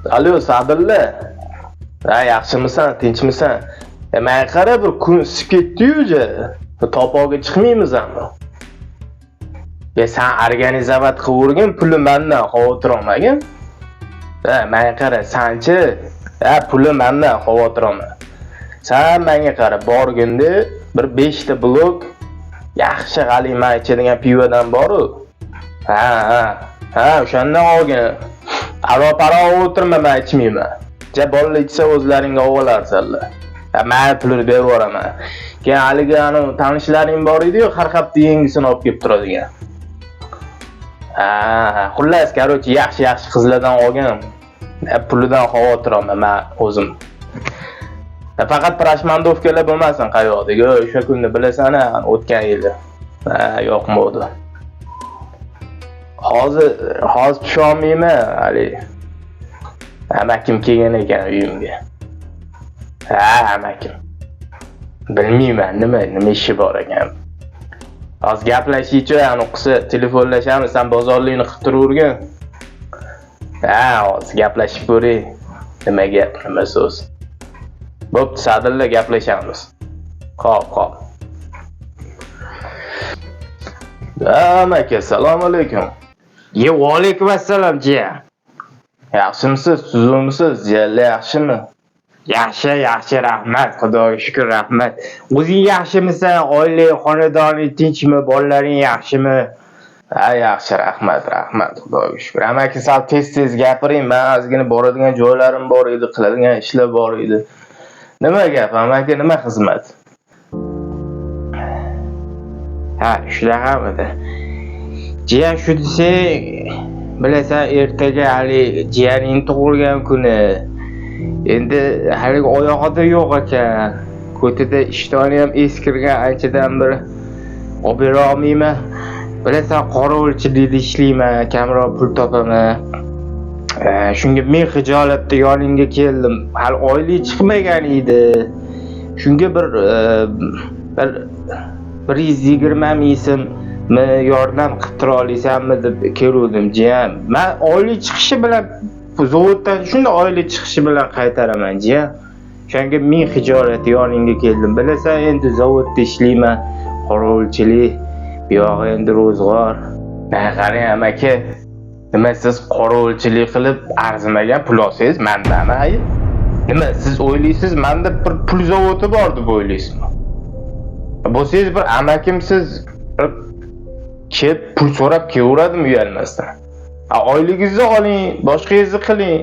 Alo, Sadilla. Ha, yaxshimisan, tinchmisan? Menga qara, bir kun isib ketdi-yu. Topoqqa chiqmaymizmi? Ya sen organizavat qilib, puli mendan xavotir olmagin. Ha, menga qara, sanchi, ha, puli mendan xavotir olma. Sen menga qara, borganda bir 5 ta blok yaxshi g'alima ichadigan pivodan bor-u. Ha, ha. Ha, o'shandan olgin. Aro-paro o'tirma, men ichmayman. Ja bolalar ichsa o'zlaringga olarsanlar. Ha, men pulini berib yuboraman. Keyin haligi anu tanishlaring bor edi-yu, har hafta yangisini olib kelib turadigan. Ha, xullas, короче, yaxshi-yaxshi qizlardan olgin. Pulidan xavotir olma, men o'zim. Faqat прошмандовка lar bo'lmasin qayoqdagi. O'sha kunni bilasan, o'tgan yili. Ha, yoqmadi. Hozir tusholmayman, hali. Amakim kelgan ekan uyimga. Ha, amakim. Bilmayman, nima ishi bor ekan. Hozir gaplashishchi, anu qilsa telefonlashamiz, sen bozorlikni qilib turavergin. Ha, hozir gaplashib ko'ray. Nima gap, nima so'z. Bo'pti, Sadilla, gaplashamiz. Xo'p, xo'p. Amaki, assalomu alaykum. Ye, va alaykum assalom, jiyan. Yaxshimisiz, tuzukmisiz, jiyanlar yaxshimi? Yaxshi, yaxshi, rahmat, Xudoga shukr, rahmat. O'zing yaxshimisan? Oilang, xonadoning tinchmi? Bolalaring yaxshimi? Ha, yaxshi, rahmat, rahmat, Xudoga shukr. Amaki, sal tez-tez gapiring, men ozgina boradigan joylarim bor edi, qiladigan ishlar bor edi. Nima gap, amaki, nima xizmat? Ha, shunaqamidi? Jiyan, shu desang, bilasan, ertaga hali jiyaning tug'ilgan kuni. Endi haligi oyog'ida yo'q ekan. Ko'tida ishtoni ham eskirgan, anchadan bir olib bera olmayman. Bilasan, qorovulchilikda ishlayman, kamroq pul topaman. Shunga men xijolatda yoningga keldim. Hali oylik chiqmagan edi. Shunga bir 120 ming so'mmi yordam qilib tura olasanmi deb keluvdim, jiyan. Men oylik chiqishi bilan zavoddan shunda oylik chiqishi bilan qaytaraman, jiyan. O'shanga men xijolat yoningga keldim. Bilasan, endi zavodda ishlayman, qorovulchilik, bu yog'i endi ro'zg'or. Qarang amaki, nima siz qorovulchilik qilib arzimagan pul olsangiz mandami ayb? Nima siz o'ylaysiz, menda bir pul zavodi bor deb o'ylaysizmi? Bo'lsangiz bir amakimsiz, bir kelib pul so'rab kelaveradimi uyalmasdan? Oyligingizni oling, boshqangizni qiling.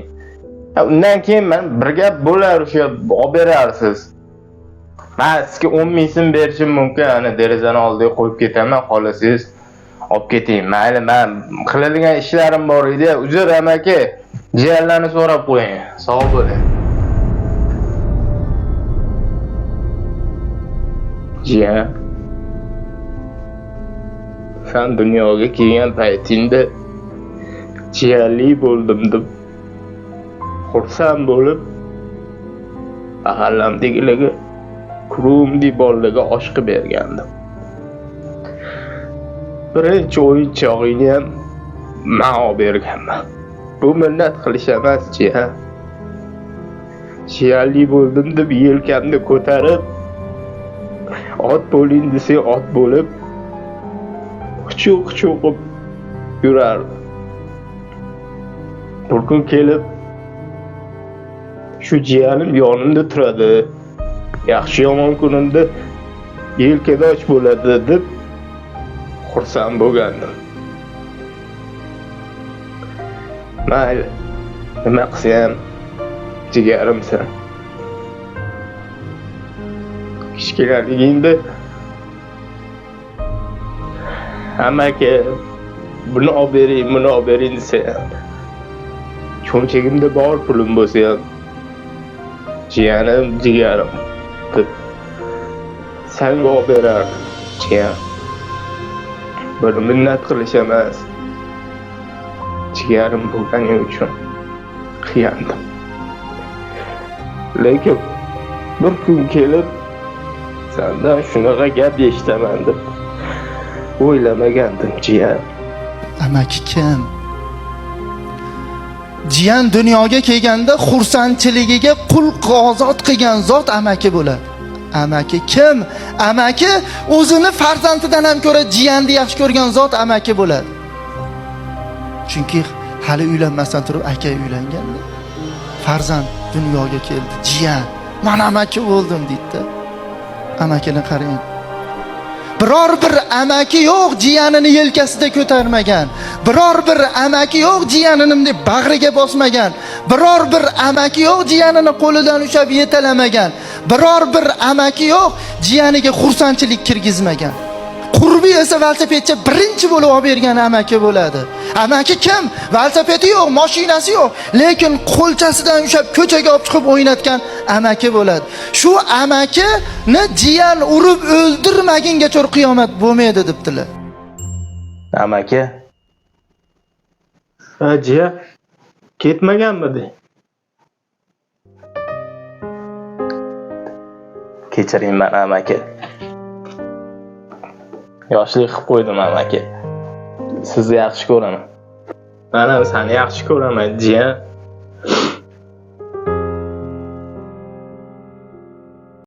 Undan keyin men bir gap bo'lar, o'sha olib berarsiz. Men sizga 10 ming so'm berishim mumkin, ana derazani oldiga qo'yib ketaman, xohlasangiz olib keting. Mayli, men qiladigan ishlarim bor edi. Uzr amaki, jiyanlarni so'rab qo'ying. Sog' bo'ling. Jiyan, sen dunyoga kelgan paytingda jiyanli bo'ldim deb xursand bo'lib mahallamdagilarga kurumdek bolalarga osh qilib bergandim. Birinchi o'yinchog'ingni ham men olib berganman. Bu minnat qilish emas, jiyan. Jiyanli bo'ldim deb yelkamni ko'tarib, ot bo'ling desang ot bo'lib, qichuv-qichuv qilib yurardim. Bir kun kelib shu jiyanim yonimda turadi, yaxshi yomon kunimda yelkadosh bo'ladi deb xursand bo'lgandim. Mayli, nima qilsam jigarimsan. Kichkinaligingda amaki buni olib bering, buni olib bering desa ham, cho'ntagimda bor pulim bo'lsa ham jiyanim, jigarim deb sanga olib berardim, jiyan. Buni minnat qilish emas, jigarim bo'lganing uchun qiyandim. Lekin bir kun kelib sendan shunaqa gap eshitaman deb o'ylamagandim, jiyan. Amaki kim? Jiyan dunyoga kelganda xursandchiligiga qul ozod qilgan zot amaki bo'ladi. Amaki kim? Amaki o'zini farzandidan ham ko'ra jiyanni yaxshi ko'rgan zot amaki bo'ladi. Chunki hali uylanmasdan turib aka uylanganda farzand dunyoga keldi. Jiyan, "Men amaki bo'ldim" deydi. Amakini qarang. Biror bir amaki yo'q jiyanini yelkasida ko'tarmagan. Biror bir amaki yo'q jiyanini bunday bag'riga bosmagan. Biror bir amaki yo'q jiyanini qo'lidan ushlab yetalamagan. Biror bir amaki yo'q jiyaniga xursandchilik kirgizmagan. Qurbi esa velosipedcha birinchi bo'lib olib bergan amaki bo'ladi. Amaki kim? Velosipedi yo'q, mashinasi yo'q, lekin qo'lchasidan ushlab ko'chaga olib chiqib o'ynatgan amaki bo'ladi. Shu amakini jiyan urib o'ldirmagungacha qiyomat bo'lmaydi debdilar. Amaki. Ha, jiya. Ketmaganmidi? Kechiring meni amaki. Yoshlik qilib qo'ydim amaki. Sizni yaxshi ko'raman. Men ham seni yaxshi ko'raman, jiyan.